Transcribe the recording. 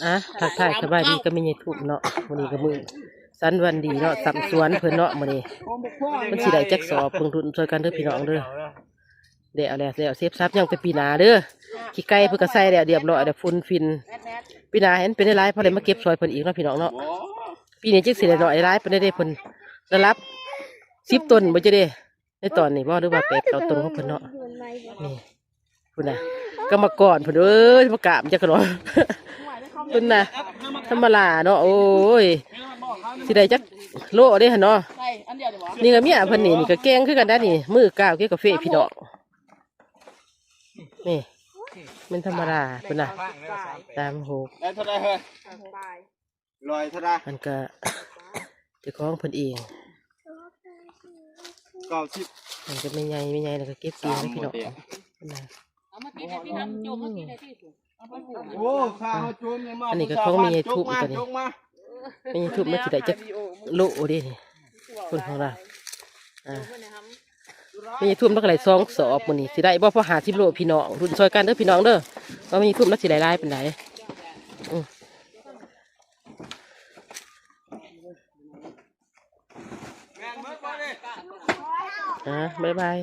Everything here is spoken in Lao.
ອ່ະ ທັກທາຍສະບາຍດີກັບແມ່ໃຫຍ່ທຸ່ມເນາະ. ມື້ນີ້ກໍມື້ສັນວັນດີເນາະ ສຳສວນເພິ່ນເນາະ. ມື້ນີ້ເພິ່ນຊິໄດ້ຈັກສອບ ເບິ່ງລຸ້ນຊ່ອຍກັນເດີພີ່ນ້ອງເດີ. ແລ້ວແລ້ວແລ້ວ ເສບສັບຍັງແຕ່ປີໜ້າເດີ. ຂີ້ໄກ່ເພິ່ນກໍໃສ່ແລ້ວຮຽບຮ້ອຍແລ້ວ ຝຸ່ນຟິນ. ປີໜ້າໃຫ້ມັນເປັນຫຼາຍໆ ພໍໄດ້ມາເກັບຊ່ອຍເພິ່ນອີກເນາະພີ່ນ້ອງເນາະ. ປີນີ້ຈັກຊິໄດ້ໜ້ອຍໄດ້ຫຼາຍປານໃດເດ້ ເພິ່ນລະດັບສິບຕົ້ນບໍ່ ຈະເດ້ ໃນຕອນນີ້ບໍ່ ຫຼືວ່າແປດເກົ້າຕົ້ນຂອງເພິ່ນເນາະ. ນີ້ ພຸ້ນນະ ກຳມະກອນພຸ້ນເອີຍ ມາກາມຈັກກະໜໍ່ ພຸ້ນນະ. ທຳມະດາເນາະ ໂອ້ຍ ຊິໄດ້ຈັກໂລເດ້ຫັ້ນເນາະ. ນີ້ກໍເມຍເພິ່ນນີ້ ນີ້ກໍເກັ່ງຄືກັນໄດ໋ນີ້ ມືກ້າວເກັບກາເຟພີ່ນ້ອງ. ນີ້ແມ່ນທຳມະດາພຸ້ນນະ ສາມຫົກ ໄດ້ເທົ່າໃດເຮີ້ຍ? ຮ້ອຍເທົ່າໃດ? ມັນກະເຈົ້າຂອງເພິ່ນເອງ ເກົ້າສິບ ມັນກະແມ່ໃຫຍ່ ແມ່ໃຫຍ່ແລ້ວກະເກັບເອງເນາະພີ່ນ້ອງ. ເອົາມາຕິດໃຫ້ພີ່ນ້ອງໂຈມມາຕິດໃຫ້ຕິດ. ໂອ້ ຂ້າເຮົາໂຈມນີ້ມາ ອັນນີ້ກະຂອງແມ່ໃຫຍ່ທຸ່ມ ໂຈມມາ ຕົວນີ້ ໂຈມມາ. ແມ່ໃຫຍ່ທຸ່ມລາວຊິໄດ້ຈັກໂລເດ້ນີ້ ຄົນຂອງລາວ. ອ່າ ແມ່ໃຫຍ່ທຸ່ມລາວກະໄດ້ສອງສອບ ມື້ນີ້ຊິໄດ້ບໍ່ພໍຫ້າສິບໂລພີ່ນ້ອງ. ລຸ້ນຊ່ອຍກັນເດີພີ່ນ້ອງເດີ ວ່າແມ່ໃຫຍ່ທຸ່ມລາວຊິໄດ້ຫຼາຍປານໃດ. ອື ອ່າ ບາຍບາຍ.